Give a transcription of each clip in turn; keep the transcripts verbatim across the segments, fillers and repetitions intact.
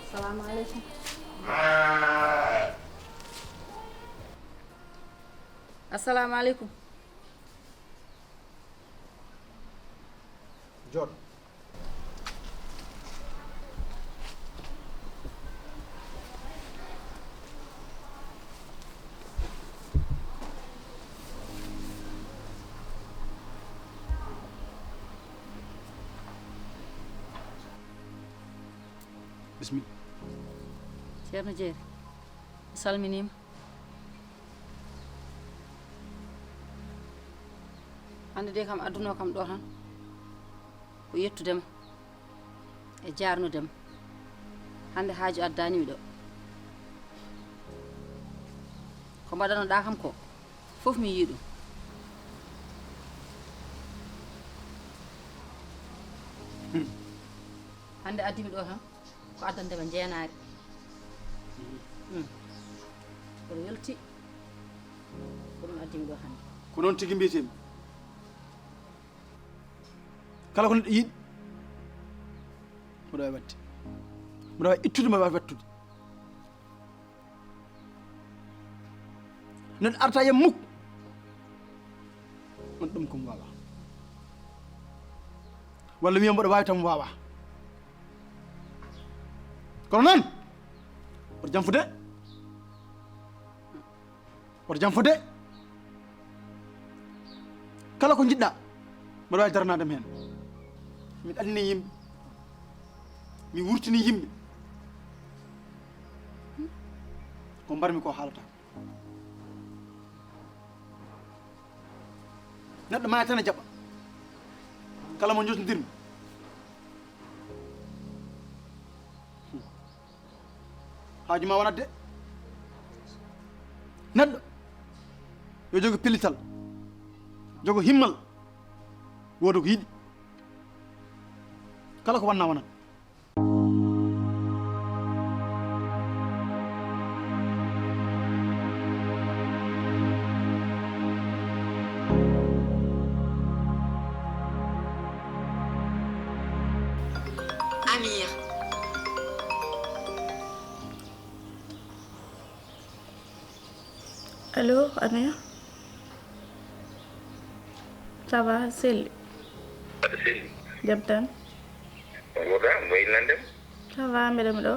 Assalamu aleykum. Assalamu aleykum. Jooɗ. Bismillah. Ceerno Jeeri, mi salminiima. Hannde de kam adduno kam ɗo tan ko yettude ma e jaarnude ma. Hannde haaju addaani mi ɗo. Ko mbaɗano ɗa kam ko fof mi yii ɗum. Hmm. Hannde addi mi ɗo tan ko addande ma njeenaari. Hmm. Mboɗo welti ko ɗum addi mi ɗo hannde. Ko noon tigi mbiyetee-mi. Kala ko neɗɗo yiɗi, mboɗo waawi waɗde. Mboɗo waawi ittude, mboɗo waawi wattude. Neɗɗo arata yam muk. On ɗum ko mi waawaa. Walla wiya mboɗo waawi tan mi waawaa. Kono noon, mboɗo jam fude. Woto jam fode. Kala ko njiɗɗa, mboɗo waawi daranaade mi heen. Mi ɗannini yimɓe. Mi wurtini yimɓe. Ko mbarmi ko haalata. Neɗɗo maaya tan e jaɓa. Kala mo njottondirmi. Haaju ma wonat de. Neɗɗo yo jogo pellital, jogo himmal, wooda ko yiɗi. Kala ko wanna wonat. Amir. Allo, Amir. Ça va, Sely? Sely. Jam tan? Mboɗa, mboy nandem? Ça va, mbeɗa mi ɗo.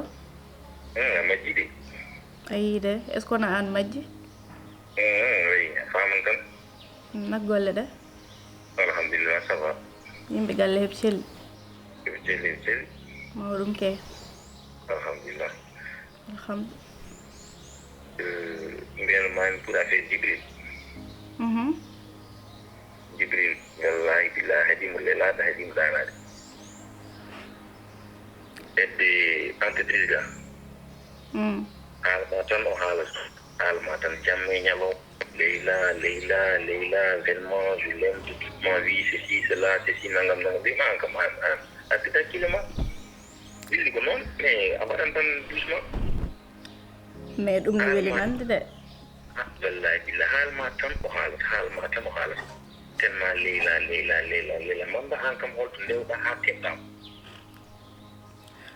Hmm, a majji de. Ayi de, est-ce que wona an majji? Hmm, oui, a faman tan. Hmm, nak golle de? Alhamdulillah, ça va. Yimɓe galle heɓ celli? Heɓ celli, heɓ celli. Mawɗum ke? Alhamdulillah. Alhamdu. Eh, mbiyano mami pour affaire Jibril. Mhm. Jibril, wallahi billahi haɗimo lelaade, haɗimo ɗaanaade. Edde entreprise ga. Mm. Haala ma tan o haalata. Haala ma tan jamma e ñalawma. Leyla, Leyla, Leyla, vraiment, je l'aime de toute ma vie, ceci, cela, ceci, nangam, nangam. Ɓe ma an kam, an, an, a addi hakkille ma. Ɓilli ko noon, mais a waɗan tan doucement. Mais ɗum no weli nande de. Ah, wallahi billah, haal ma tan o haalata, haal ma tan o haalata. Tellement Leyla, Leyla, Leyla, Leyla. Manda an kam holto ndewɗa haa keɓɗa mo?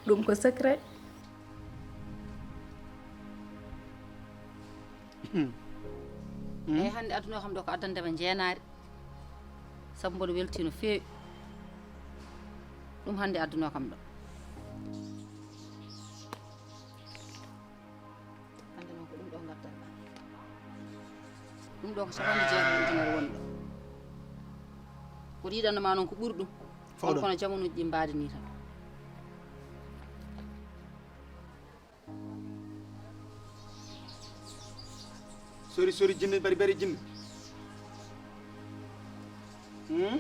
Ɗum ko secret. Hmm. Hmm. Eyi, hannde adduno kam ɗo ko addande ma njeenaari. Sabu mboɗo weltii no feewi. Ɗum hannde adduno kam ɗo. Hannde noon ko ɗum ɗo ngaddanɗaa. Ɗum ɗo ko capanɗe jeetati ujunere woni ɗo. Ko ɗiɗanno ma noon ko ɓuri ɗum. Fawɗo. Kono jamanuuji ɗi mbaadi nii tan. Sori, sori, jinne, bari, bari, jinne. Hmm?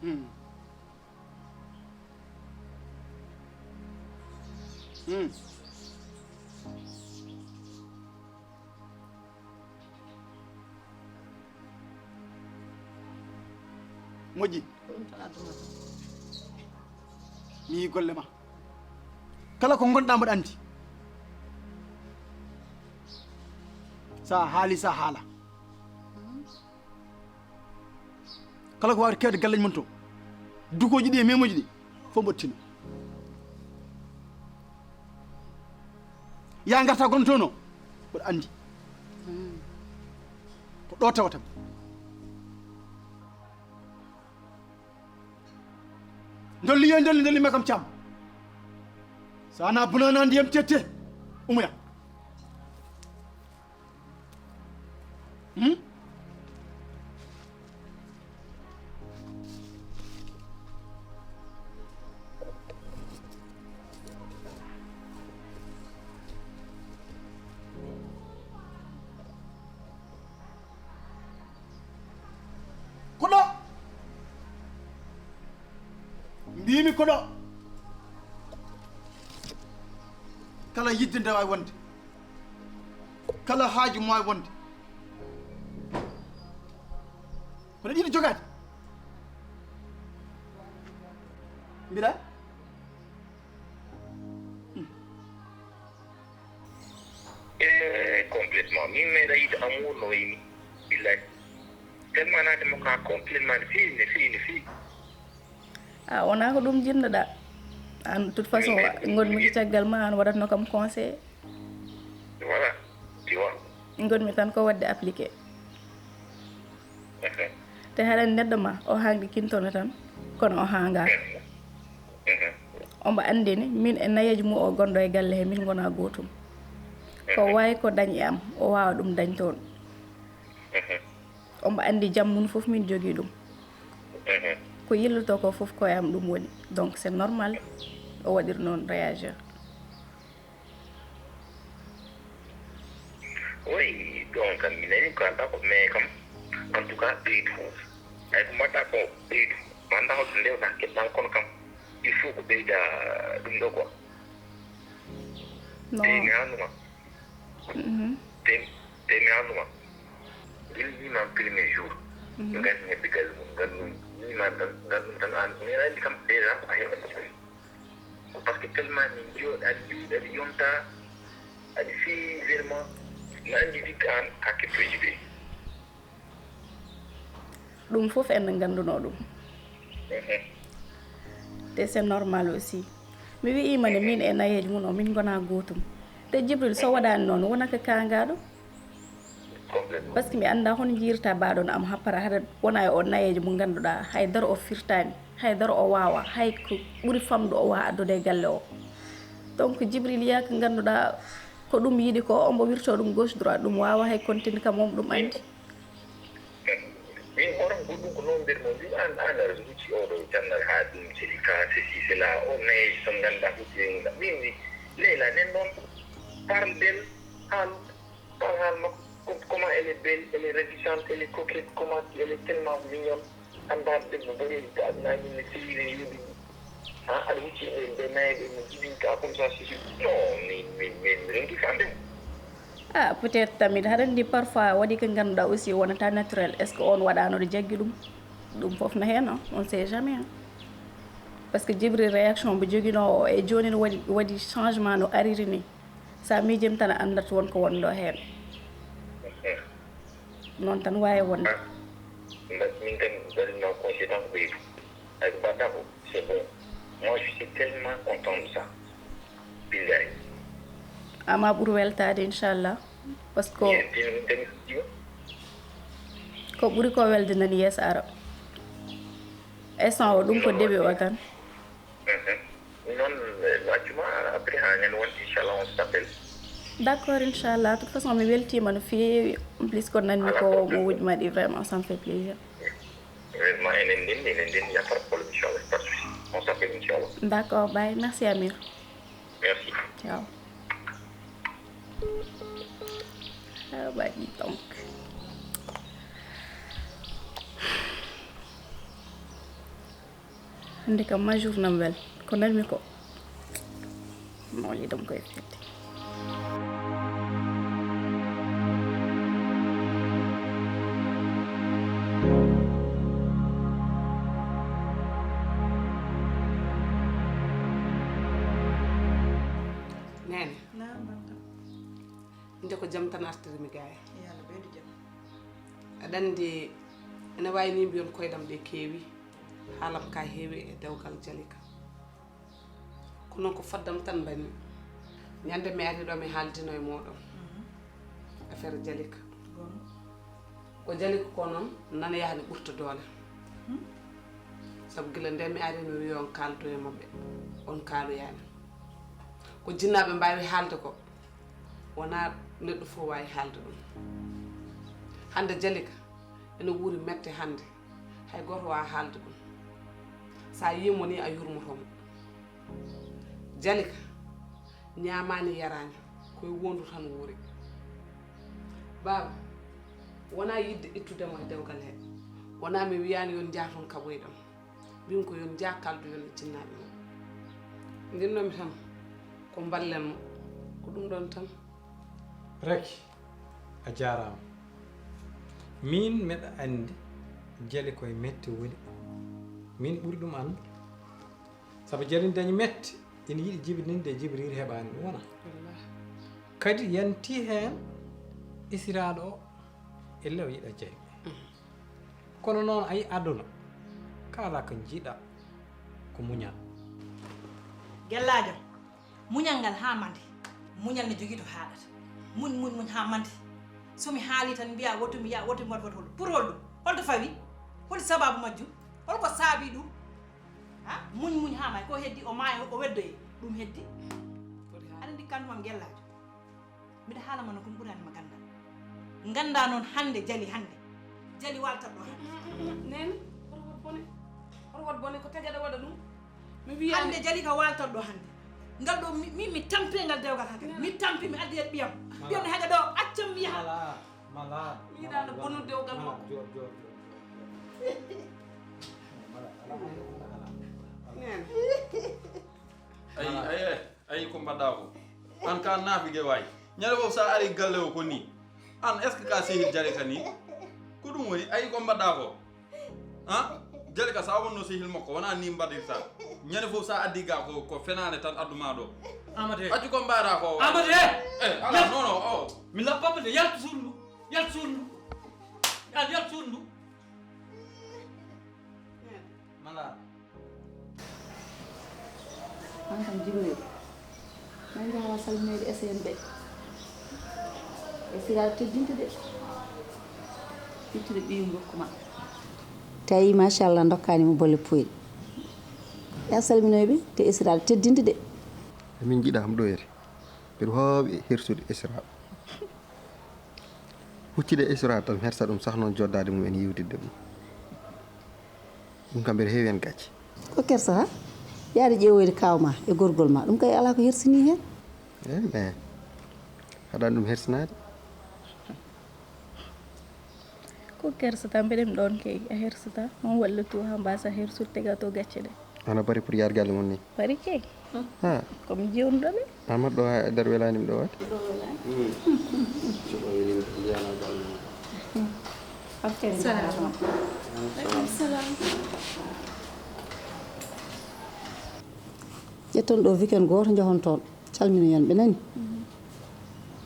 Hmm. Hmm. Moƴƴi. Ko ɗum tan addunata. Mi yii golle ma. Kala ko ngonɗa mboɗo anndi. Sa haali, sa haala. Kala ko wawata kewde galleji mon to, dukooji ɗi e memoji ɗi, fof mboɗo tino. Ya ngarta gontono. Mboɗo anndi. Ko ɗo tawata. Ndolli yo ndolli, ndolli ma kam cam. Sana bunana ndiyam tette. Umuya. Hmm? Ko ɗo. Mbimi ko ɗo. Kala yidde nde wawi wonde. Kala haaju mo wawi wonde. Kono ɗiɗi jogade. Mbiɗa? Hmm. Eh, complètement. Min meeɗa yiide amour no wayni. Billahi. Tellement naade mo ka complètement no feewi, no feewi, no feewi. A wona ko ɗum jinnoɗa. An, de toute façon, ngonmi ko caggal ma, an waɗatno kam conseil. Voilà, tu vois. Ngonmi tan ko waɗde appliqué. Mhm. Te haɗa neɗɗo ma, o haŋɗi kintono tan, kono o haŋgaaka. Mhm. Mhm. Omo anndi ni, min e nayeejo mum o gonɗo e galle he, min ngona gootum. Ko mhm. Wayi ko dañ e am, o waawa ɗum dañ toon. Mhm. Omo anndi jam mum fof min jogii ɗum. Mhm. Ko yilloto ko fof ko e am ɗum woni. Donc c'est normal o waɗir noon réagir. Oui, ɗon kam mi nani ko alɗa ko, mais kam en tout cas ɓeydu. Ay ko mbaɗɗa ko ɓeydu. Manda ko ndewta keɗɗan kono kam il faut ko ɓeyda ɗum ɗo quoi. Non. Te mi annuma. Mhm. Te, te mi annuma. Gila yima premier jour. Mhm. Ngan nebbi galle mum, ngan ɗum. Yima ngan, ngan ɗum tan an. Mi randi kam déjà a heɓat. Ko parce que tellement min jooɗi, aɗa juuɗi, aɗa yonta, aɗa feewi vraiment, mi anndi hikka aan a kettoji ɓe. Ɗum fof en ngannduno ɗum. Mhm. Te c'est normal aussi. Mi wi'ima ne min e nayeejo mum o, min ngona gootum. Te Jibril, so waɗaani noon, wona ko kaangaaɗo. Parce que mi annda hono jiirta baɗono am happara hade wona e o nayeejo mo ngannduɗaa hay dara o firtaani, hay dara o waawa, hay ko ɓuri famɗo o waawa addude e galle o. Donc Jibril yaa ko ngannduɗaa ko ɗum yiɗi ko, ombo wirto ɗum gauche droite, ɗum waawa hay continue kam, omo ɗum anndi. Min horan goɗɗum ko noon mbir mo mbimi an, an aɗa hucci oɗo cannal haa ɗum seli ka ceci cela, o nayeejo so ngannduɗaa hucci e mum. Min mi Leyla nen noon, parle d'elle, haal. Par exemple, co-, comment elle est belle, elle est ravissante, elle est coquette, comment elle est tellement mignonne. Anndaade debbo boɗeejo ka aduna min ne seyri yooɗi. Ha, aɗa hucci e ɓe nayi ɓe mo jibinta comme ça, c'est sûr. Non, min, min, min, mi renki famde mo. Ah, peut-être tamit, haɗa anndi parfois waɗi ko ngannduɗaa aussi wonata naturel. Est-ce que on waɗaano ɗo jaggi ɗum? Ɗum fof no heen, on sait jamais, hein. Parce que Jibril réaction mo joginoo o e jooni no waɗi, waɗi changement no ariri ni. Sa miijima tan a anndat won ko wonɗo heen. Noon tan waawi wonde. Min tan mbaɗinma conseil tan ko ɓeydu. Hay ko mbaɗɗa ko, c'est bon. Moi, je suis tellement content de ça. Billahi. Ama ɓuri weltaade, inchallah. Parce que ko ɓuri ko welde nani yeeso ara. Instant o ɗum ko début o tan. Mhm. Non, eh, accuma après ha ñande wonde, inchallah, on s'appelle. D'accord, inchallah. De toute façon, mi weltima no feewi. En plus, ko nanmi ko mo wuj maɗi, vraiment, ça me fait plaisir. Vraiment, enen ndenndi, enen ndenndi, y a pas de problème, inchallah, pas de souci. On s'appelle, inchallah. D'accord, bye. Merci, Amir. Merci. Ciao. Ah, bah, dis donc. Hannde kam ma journée am wel ko nanmi ko. Mawli dam koy fete. Nene. Naam, Banta. Nde ko jam tan artirmi gaay. Yo Allah ɓeydu jam. Aɗa anndi, ene waawi ni mbiyon koyɗam ɗe keewi, haalam ka heewi e dewgal Jalika. Ko noon ko faddam tan mbaɗmi. Ñande mi ari ɗo mi haaldino e mooɗon affaire Jalika. Ko Jalika ko noon nana yahani ɓurta doole. Sabu gila nde mi ari mi wi on kaaldo e maɓɓe, on kaaloyaani. Ko jinnaaɓe mbaawi haalde ko, wonaa neɗɗo fof waawi haalde ɗum. Hannde Jalika ene wuuri mette hannde, hay gooto waawaa haalde ɗum. So a yii mo nii a yurmoto mo. Jalika ñaamaani yaraani, ko e wondu tan wuuri. Baaba, wonaa yiɗde ittude mo e dewgal he. Wonaa mi wiyaani yo on njaah toon kaɓoyɗon. Mbimi ko yo on njaah kaaldoyon e jinnaaɓe mon. Njinnoomi tan ko mballen mo, ko ɗum ɗoon tan. Raki, a jaaraama. Miin mbeɗa anndi Jali ko e mette woni. Miin ɓuri ɗum anndu. Sabu Jali ne dañi mette, ina yiɗi jibininde Jibril, heɓaani ɗum wona. Wallaahi. Kadi yanti heen Isiraaɗo o, ella o yiɗa Jali. Kono noon, a yi aduna, kala ko njiɗa ko muñal. Gellaajo, muñal ngal haa mande. Muñal ne jogii to haaɗata. Muñ, muñ, muñ haa mande. So mi haali tan mbiya woto mi yaa, woto mi waɗ, woto hol. Pour hol ɗum? Holto fawi? Holi sababu majjum? Holko saabi ɗum? Ha? Muñ, muñ haa may. Ko heddi o maaya, o weddoye. Ɗum heddi? Aɗa anndi kanko am Gellaajo. Mbiɗa haala ma no ko mi ɓuraani ma ganndal. Ngannda noon hannde Jali hannde. Jali waaltat ɗo hannde. Neene, hoto waɗ bone. Hoto waɗ bone, ko tagede waɗa ɗum. Mi wiyaani. Hannde Jali ka waaltat ɗo hannde. Ngal ɗo mi, mi, mi tampe ngal dewgal hannde. Neene. Mi tampi, mi addi e ɓiyam. Ɓiyam ne hannde ɗo, accam mi yaha. Mala, mala. Mi yiɗaano bonnude dewgal makko. Mala, joor, joor, joor, joor. Mala, ala, ala, ala, ala. Neene. Ayi, ayi, ayi. Ayi, ko mbaɗɗaa ko? Aan ka naafige waay. Ñande fof so a ari galle o ko nii. Aan, est-ce que ka sehil Jalika nii? Ko ɗum woni, ayi, ko mbaɗɗaa ko? Han? Jalika, so a wonno sehil makko, wonaa nii mbaɗirta. Ñande fof so a addi ga ko, ko fenaande tan addu maa ɗo. Amadou. Accu ko mbaɗaa ko. Amadou, eh! Eh, ala, non, non, oh. Mi lappama de, yaltu suudu ndu. Yaltu suudu ndu. Aan, yaltu suudu ndu. Mala. Aan kam Jibril, na njaha salminoyde S M ɓe. E siraade teddinte de. Ittude ɓiyum rokku ma. Tawi machallah dokkaani mo bolle puyɗe. Ya salminoyɓe te e siraade teddinte de. Min jiɗa am ɗo yere. Mbeɗa waawi hirsude Isra. Huccude Isra tan hersa ɗum, sah noon joddaade mum en, yewtidde mum. Ɗum kam mbeɗa heewi heen gacce. Ko kersa ha? Yaade ƴeewoyde kaaw ma e gorgol ma, ɗum kay alaa ko hersinii heen. Eh, mais haɗaani ɗum hersinaade. Ko kersata, mbeɗen ɗoon kay, a hersata. On walla tout haa mbaasa hersude, tega to gacce ɗe. Ana bari pour yaade galle mon ni? Bari kay. Ha. Ko mi jewnuɗo ɓe. Amat ɗo ha e nder welaani mi ɗo waɗde. Ɗo welaani. Ok. Salam. Aleykum salam. Ƴetton ɗo weekend gooto, njahon toon. Calminoyon ɓe, nani?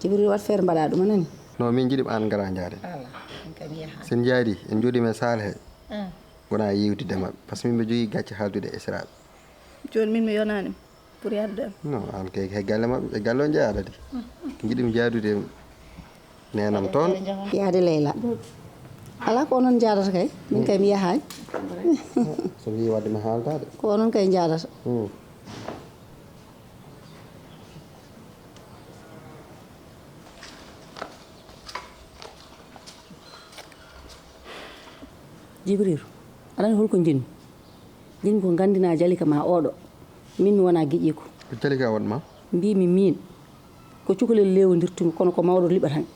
Jibril, waɗ feere mbaɗa ɗum, a nani? No, min njiɗi aan ngara njaade. Ala, min kam yaha. Sen njaadi, en jooɗiima e saal he. Ah. Wona yewtidde maɓɓe. Par ce que min mbe jogii gacce haaldude e esiraaɓe. Jooni min mi yonaani pour yaade ɗo. No, aan kay he galle maɓɓe, e galle o njeyaɗa de. Njiɗi mi jaadude e neenam toon. Yaade Leyla. Alaa ko onon njaadata kay. Min kay mi yahaani. So mi yii waɗde mi haaltaade. Ko onon kay njaadata. Hmm. Jibril, aɗa anndi holko njiɗmi? Njiɗmi ko nganndinaa Jalika ma oɗo. Min mi wonaa giƴiiko. Ko Jalika waɗ ma? Mbiimi miin, ko cukalel lewondirtumi, kono ko mawɗo liɓata mi.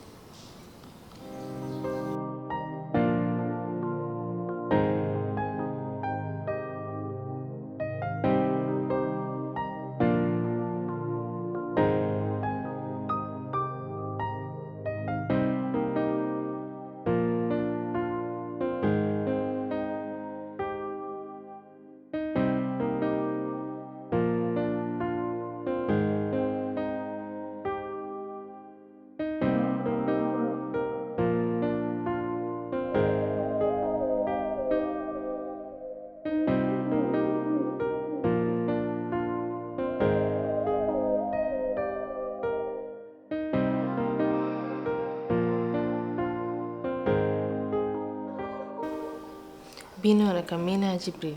Binooɗo kam, mi inaa Jibril.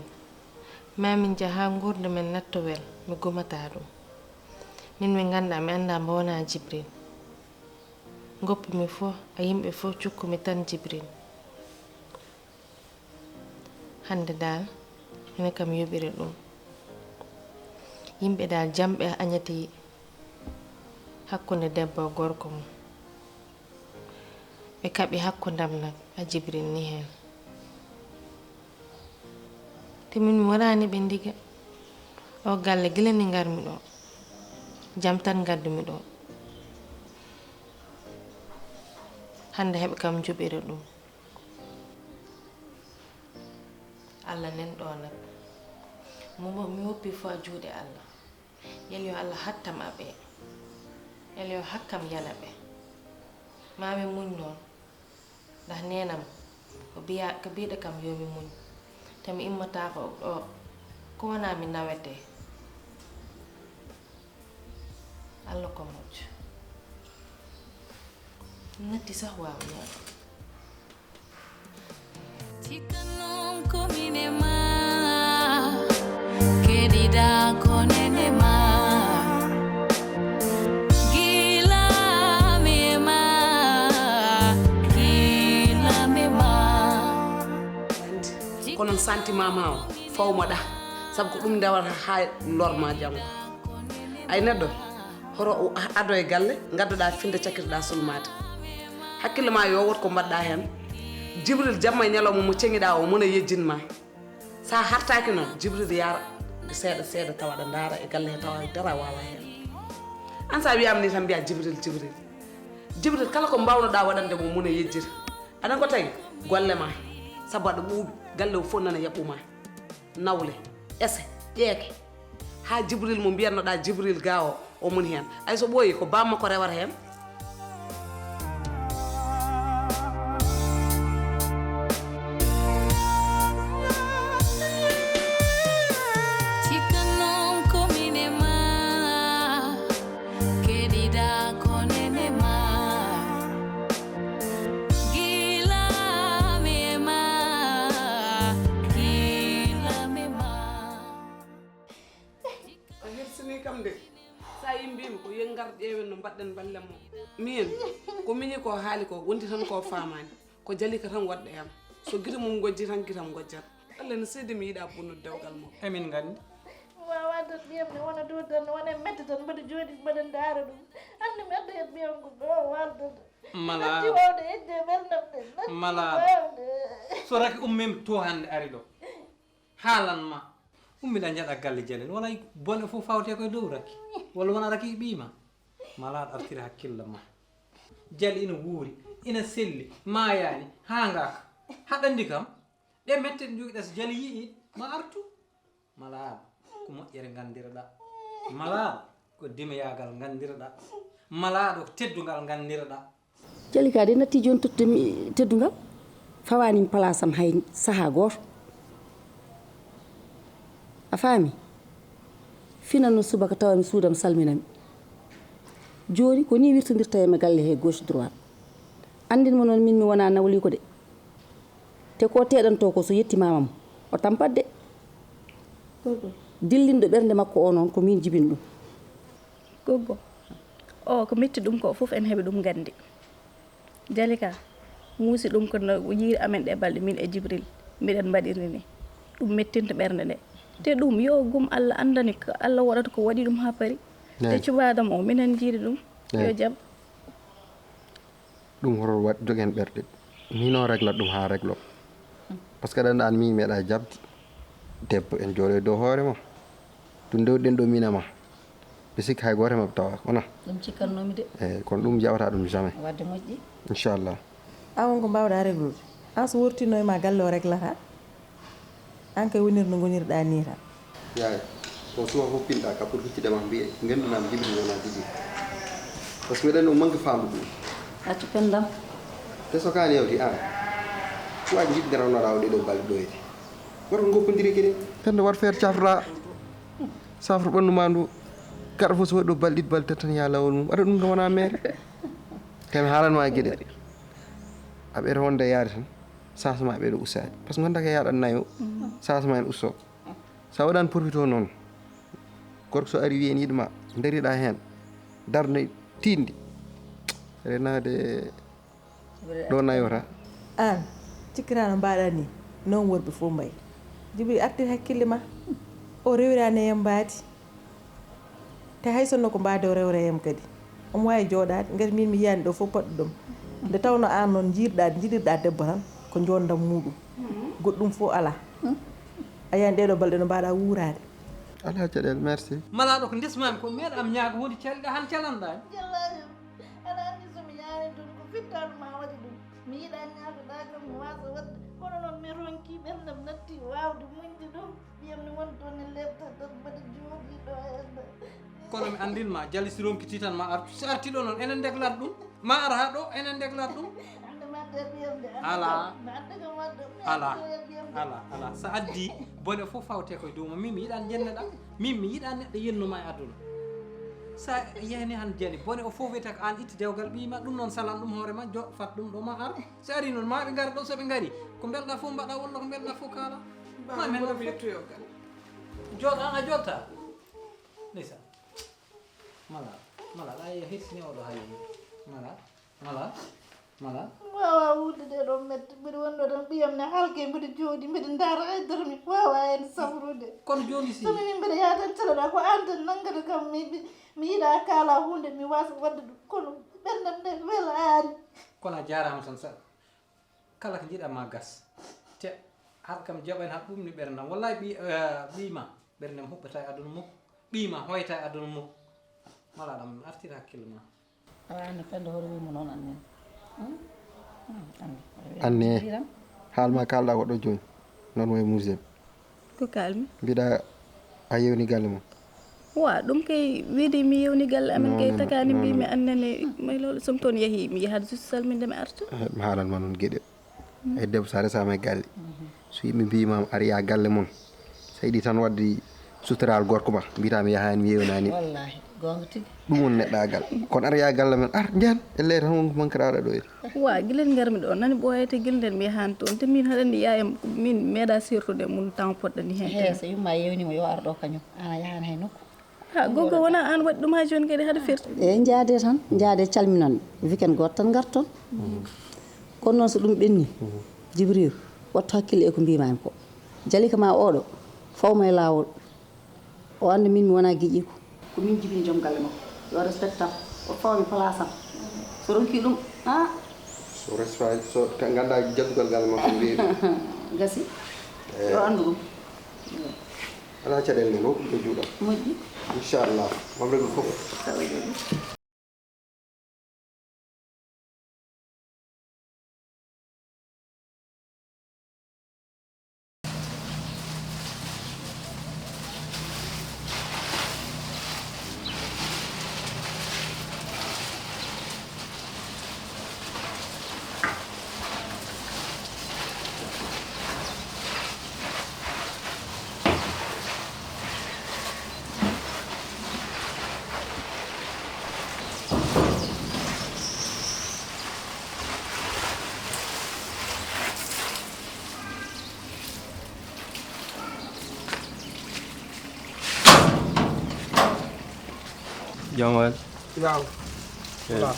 Ma min njah haa nguurndam men natto wel, mi gumataa ɗum. Min mi nganndaa, mi anndaa mbo wonaa Jibril. Ngoppu mi fof, e yimɓe fof cukku mi tan Jibril. Hannde daal, ene kam yoɓiri ɗum. Yimɓe daal jamɓe añati hakkunde debbo e gorko mum. Ɓe kaɓi hakkundam nag, a Jibril ni heen. Te min mi waɗaani ɓe ndiga. O galle gila ni ngarmi ɗo. Jam tan ngaddumi ɗo. Hannde heɓe kam njuɓira ɗum. Allah nan ɗo nag. Mo mo mi woppi fof a juuɗe Allah. Yal yo Allah hattam aɓe. Yal yo hakkam yana ɓe. Ma mi muñ noon. Ndax neenam ko biya, ko biɗo kam yo mi muñ. Te mi immataako ɗo. Ko wonaa mi nawete. Allah ko moƴƴo. Natti sax waaw ñaata. Cikkan noon ko min e ma, keɗiɗa ko nene ma. Gila mi e ma, gila mi e ma. Ko noon sentiment ma o, fawma ɗa. Sabu ko ɗum ndewata haa lorma janngo. Ay neɗɗo, hoto ado e galle, ngaddoɗa finde cakkitoɗa sulmade. Hakkille ma yo wot ko mbaɗɗa heen. Jibril jamma e ñalawma mo ceŋiɗa o, mona yejjin ma. Sa hartaki noon, Jibril yaara seeɗa seeɗa tawa aɗa ndaara e galle he tawa dara wawa heen. An sa wiyama ni tan mbiya Jibril, Jibril. Jibril kala ko mbawnoɗa waɗande mo, mona yejjir. Aɗa ko tawi golle ma, sabu aɗa ɓuuɓi, galle o fof nana yaɓɓuma. Nawle, ese, ƴeeke. Haa Jibril mo mbiyatnoɗaa Jibril ga o, o moni heen. Ay so ɓooyi, ko bammakko rewata heen. Cikkan noon ko min e ma, keɗiɗa ko nene ma. Gila mi e ma, gila mi e ma. A hersini kam de. Sa yimbima ko yen ngar ƴeewen no mbaɗɗen ballen mo. Min, ko miñi ko haali ko, wondi tan ko faamaani. Ko Jalika tan waɗɗo e am. So gite mum gojji tan, gitam gojjat. Allah no seedi mi yiɗa bonnude dewgal mo. Emin nganndi. Wawa dat ɓiyam ne wona dow tan, wona e mette tan, mboɗo jooɗi, mboɗo ndaara ɗum. Hannde mi adda heen ɓiyam ko ɗo waldata. Mala. Natti wawde ƴeƴde e ɓerdam ɗen. Natti Mala. Wawde. So raki ummima to hannde ari ɗo. Haalan ma. Ummiɗa njaɗa galle Jalel. Wona bone fof fawte koye dow raki. Walla wona raki ɓiima. Mala artiri hakkille ma. Jali ina wuuri, ina selli, maayaani, haa ngaaka. Haɗandi kam. Ɗe mette ɗe njogiɗa so Jali yi'i ma artu. Malaaɗo, ko moƴƴere nganndirɗa. Malaaɗo, ko dimeyaagal nganndirɗa. Malaaɗo, ko teddungal nganndirɗa. Jalika de natti jooni tottumi teddungal. Fawaani mi palaasam hay sahaa gooto. A faami? Finan no subaka tawa mi suudam salminami. Jooni ko ni wirtondirta e mi galle he gauche droite. Anndin mo noon min mi wonaa nawliiko de. Te ko teɗanto ko so yettimaama mo, o tampat de. Gorko. Dillinɗo ɓernde makko o noon, ko min jibini ɗum. Gorko. O, ko metti ɗum ko fof en heɓi ɗum nganndi. Jalika, muusi ɗum ko no yiiri amen ɗe balɗe min e Jibril, mbiɗen mbaɗiri ni. Ɗum mettinta ɓernde nde. Te ɗum, yo gum Allah anndani ko Allah waɗata ko waɗi ɗum haa pari. Te Eey. Cuɓaadam o, minen njiiri ɗum. Yo Eey. Jaɓ. Ɗum hoto waɗ jogen ɓerɗe. Min o reglat ɗum haa reglo. Parce que ɗen ɗan min meeɗa jaɓde. Debbo en jooɗo e dow hoore ma. Ɗum ndewɗen ɗo min e ma. Ɓe sikki hay gooto e maɓɓe tawa. Wona? Ɗum cikkannoomi de. Eey, kono ɗum jaɓata ɗum jamais. Wadde moƴƴi. Inchallah. A won ko mbawɗa reglude? An so wurtinno e ma galle o reglata? An kay wonir no ngonirɗa ni tan. Yaay, ko suwa fof pinɗa ka pour hiccude ma mbiye, ngandunam Jibril wona Jibril. Parce que meɗen o manque faandu ɗum. Accu pendam. Te so kaani yawti an. Suwa jiɗde rawnoɗa o ɗeɗo balɗe ɗoyde. Waɗa ko goppondiri kadi. Penda waɗ feere cafroɗa. Safro ɓandu ma ndu. Gaɗa fof so waɗi ɗo balɗe ɗiɗi balɗe tati tan yaa lawol mum. Aɗa ɗum kam wona mere. Kay mi haalan ma geɗe. A ɓeere wonde yaade tan. Changement ɓe ɗo ustaade. Par ce que ngonta ko yaaɗan nayo, changement en usto. So a waɗaani profité noon, gorko so ari wiyen yiɗ ma, dariɗa heen, darde tiiɗndi. Renaade ɗo nayota. Aan, cikkiraa no mbaɗa ni, noon worɓe fof mbayi. Jibril, artir hakkille ma. O rewiraani e mbaadi. Te hay sinno ko mbaadi o rewra e am kadi. Omo waawi jooɗaade, ngati miin mi yiyaani ɗo fof poɗɗo ɗum. Nde tawnoo aan noon njiirɗaa, njiɗirɗaa debbo tan, ko njoondam muuɗum. Goɗɗum fof alaa. A yiyaani ɗee ɗoo balɗe no mbaɗa wuuraade. Alaa caɗeele, merci. Malaaɗo ko ndesmaami ko meeɗa am ñaago huunde calɗa han calanɗaami. Jallaajo, aɗa anndi so mi yaani toon ko fittaandu ma waɗi ɗum. Mi yiɗaa ñaagoɗaa kam mi waasa waɗde, kono noon mi ronki ɓerndam natti waawde muñde ɗum. Ɓiyam ne woni toon ne leɓta tan mbaɗa jooɗii ɗo e. Kono mi anndin ma, Jali si ronkitii tan ma artu. Si artii ɗo noon, enen ndeglat ɗum. Ma ar haa ɗo, enen ndeglat ɗum. Hannde ma adde ɓiyam de, hannde alaa. Kam, ma adde kam waɗde. Mi alaa. Addoya ɓiyam de. Alaa, alaa. So addii, bone fof fawte koye dow ma. Min mi yiɗaa njenneɗaa. Min mi yiɗaa neɗɗo yennu ma e aduna. So a yehni han Jali, bone o fof wiyata ko aan itti dewgal ɓiy ma, ɗum noon salan ɗum hoore ma, jo-, fat ɗum ɗo ma ar. So arii noon, ma ɓe ngar ɗo, so ɓe ngarii, ko mbelɗaa fof mbaɗa, walla ko mbelɗaa fof kaala. Ma men mboɗo mi yettoyo kadi. Jooɗa, a jooɗta. Ndeysaan. Malal, malal, a hersini oɗo haaji. Malal, malal, malal. Mi waawaa wuurde ɗee ɗoo mette. Mbiɗa wonno tan ɓiyam ne halke, mbiɗa jooɗii, mbiɗa ndaara, hay dara mi waawaa heen safrude. Kono jooni si. So mi wii mbiɗa yaha tan caloɗaa, ko aan tan nanngata kam, mi, mi, mi yiɗaa kaalaa huunde, mi waasa waɗde ɗum. Kono ɓerndam nde welaani. Kono a jaaraama tan, sa-, kala ko njiɗaa ma gas. Te, haɗa kam jaɓani haɗa ɗum ni ɓerndam. Wallaay ɓi-, eh, ɓiy ma, ɓerndam huɓɓata e aduna mum. Ɓiy ma hoyta e aduna mum. Malal am, artir hakkille ma. Awa, anne, Penda, hoto wi'mo noon, anne. Hmm? Hmm, anne. Anne. Jiram. Haal ma kaalɗaa ko ɗo jooni. Noon wayi muusem. Ko kaalmi? Mbiɗa a yewni galle mum. Wa, ɗum kay wiide mi yewni galle amen kay takaani mbi mi annene may loolu som toon yehi mi yahaade juste salminde mi arta. Eh, mi haalan ma noon geɗe. E debbo so a resaama e galle. So yimɓe mbiima ar yaa galle mon. So yiɗi tan waɗde sutoraal gorko ma, mbiyata mi yahaani mi yewnaani. Wallaahi, goonga tigi. Ɗum woni neɗɗaagal. Kono ar yaa galle men, ar njaan, e leydi tan won ko mankiraaɗo ɗo iri. Wa, gila ngarmi ɗo, nani ɓooyata gila nden mi yahaani toon. Te min haɗa anndi yaayam, min meeɗa sirtude e mum temps poɗɗani heen. He, so yumma yewnima yo ar ɗo kañum. Aan a yahaani hay nokku. Ha, gogo wona aan waɗi ɗum ha jooni kadi haɗa firti. E njaade tan, njaade calminan. Weekend gooto tan ngarton. Kono noon so ɗum ɓenni, Jibril, wattu hakkille e ko mbimami ko. Jalika ma oɗo, fawma e laawol. O annda min mi wona giƴiiko. Ko min jibini joom galle makko. Yo respectam. O fawmi place am. So ronki ɗum, ah. So respect, so ka-, ganda jaddugal galle makko no weeɓi. Gasi. Eh. Yo anndu ɗum. Alaa caɗeele nde, ko ɗum ko juuɗam. Moƴƴi. Inchallah. Mom rewɓe fof. Tawa jooɗi. Jam waay. Yaw. Eh. Wala.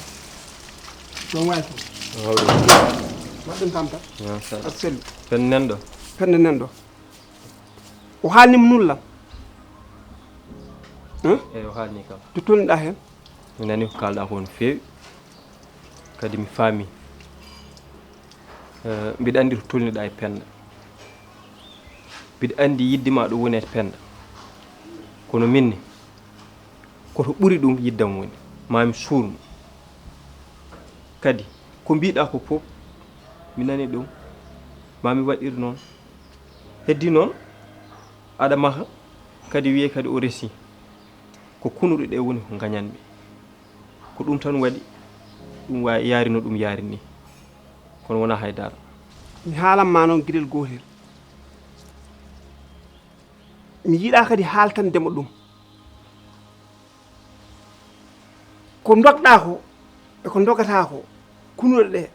Ɗum waay ko. Hawri. Waɗɗum tamta. Ya, sa-, a selli. Pen nenɗo. Pen nenɗo. O haalnima nullam. Hein? Eyi, o haalni kam. To tolniɗa hen? Mi nani ko kalɗa ko no feewi. Kadi mi faami. Eh, mbiɗa anndi to tolniɗa e Penda. Mbiɗa anndi yidde ma ɗo woni e Penda. Kono min ne, ko to ɓuri ɗum yiddam woni. Ma mi suur mo. Kadi, ko mbiɗa ko fof, mi nani ɗum. Ma mi waɗir noon. Heddi noon, aɗa maha, kadi wiye kadi o resi. Ko kunuɗe ɗe woni ko gañanmi. Ko ɗum tan waɗi, ɗum wa-, yaari no ɗum yaari ni. Kono wonaa hay dara. Mi haalan ma noon giɗel gootel. Mi yiɗaa kadi haaltande ma ɗum. Ko ndogɗaa ko, e ko ndogataa ko, kunuɗe ɗe,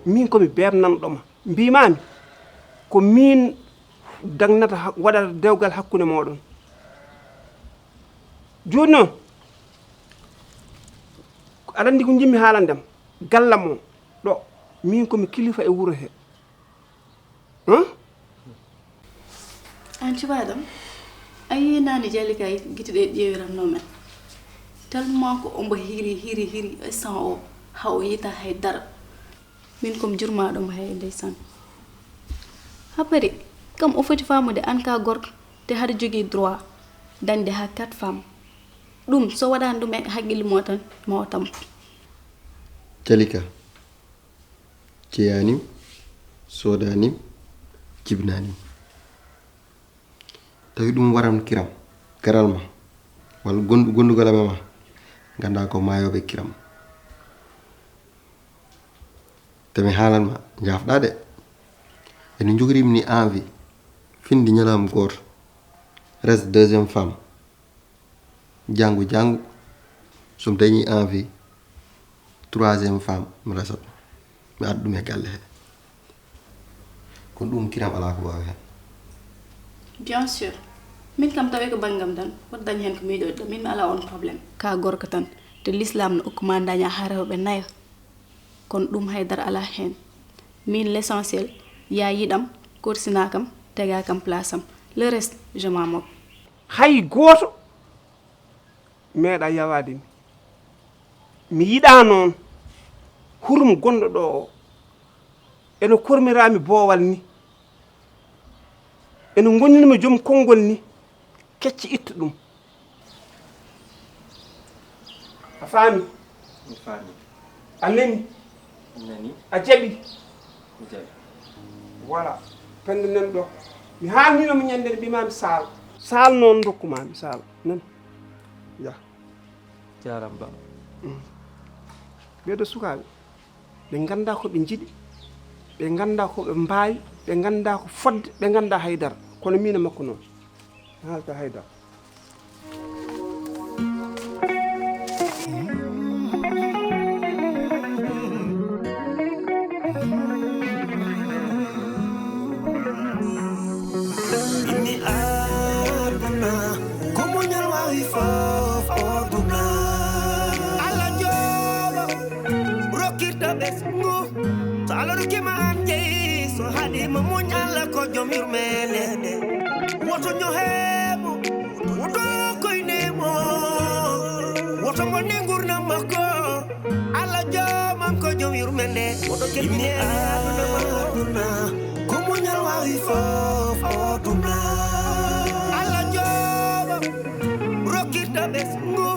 min ko mi beeɓnanɗo ma. Mbiimaami ko miin dagnata ha- waɗata dewgal hakkunde mooɗon. Jooni noon, aɗa anndi ko njimmi haalande ma? Gallam o ɗo, miin ko mi kilifa e wuro he. Hum? An cuɓaaɗam, a yii naane Jalika gite ɗe ƴeewiratnoo men. Tellement ko ombo hiri hiri hiri e sang o, ha o yita hay dara. Min ko mi jurmaaɗo mo hay ndeysaan. Hapari, kam o foti faamude an ka gorko, te haɗa jogii droit dañde ha quatre femmes. Ɗum so waɗaani ɗum e haqqille mo tan, ma o tampu. Jalika, jeyanim, sodanim, jibnanim. Tawi ɗum waran kiram garal ma, walla gondu gondugal am e ma, ganda ko mayoɓe kiram. Te mi haalan ma, jafɗa de. Ene jogorimi ni envie finde ñalawma goto, reste deuxième femme. Janngo janngo, so mi dañii envie troisième femme, mi resa ɗum, mi adda ɗum e galle he. Kono ɗum kiram alaa ko waawi heen. Bien sûr. Min kam tawi ko banngam tan, woto dañ heen ko miijotoɗa, min mi alaa oon problème. Ka gorko tan, te l'islam no okku ma daña ha rewɓe nayo. Kono ɗum haydara alaa heen. Min l'essentiel, ya yiɗam, korsina kam, tega kam place am. Le reste, je m'en moque. Hay gooto meeɗa yawaade mi. Mi yiɗaa noon hurum gonɗo ɗo o, ene kormira mi boowal ni, ene gonnina mi joom konngol ni, kecce itta ɗum. A faami? Mi faami. A nani? Mi nani. A jaɓi? Mi jaɓi. Voilà. Pende nan ɗo. Mi haalnino mo ñande nde mbimami sal. Sal noon dokkuma mi sal. Nan. Ya. Jarama ba. Ɓeeɗo sukaaɓe ɓe ngannda ko ɓe njiɗi, ɓe ngannda ko ɓe mbaawi, ɓe ngannda ko fodde, ɓe ngannda haydara. Kono min e makko noon. Haalta haydara. Inni aduna ko muñal wawi fof o duna. Allah jooma rokkirta ɓesngu. So Allah rokkima an jeyi, so haɗima muñ, Allah ko joom yurmende. Woto ñohemo, woto koynemo, woto bonne gurdam makko. Allah joomam ko joom yurmende, woto kebine aduna makko. Aduna ko muñal wawi fof o duna. Allah joomam rokkirta ɓesngu.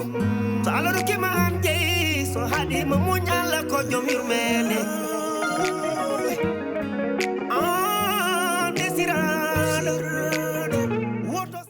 So Allah rokkima an jeyi, so haɗima muñ, Allah ko joom yurmende.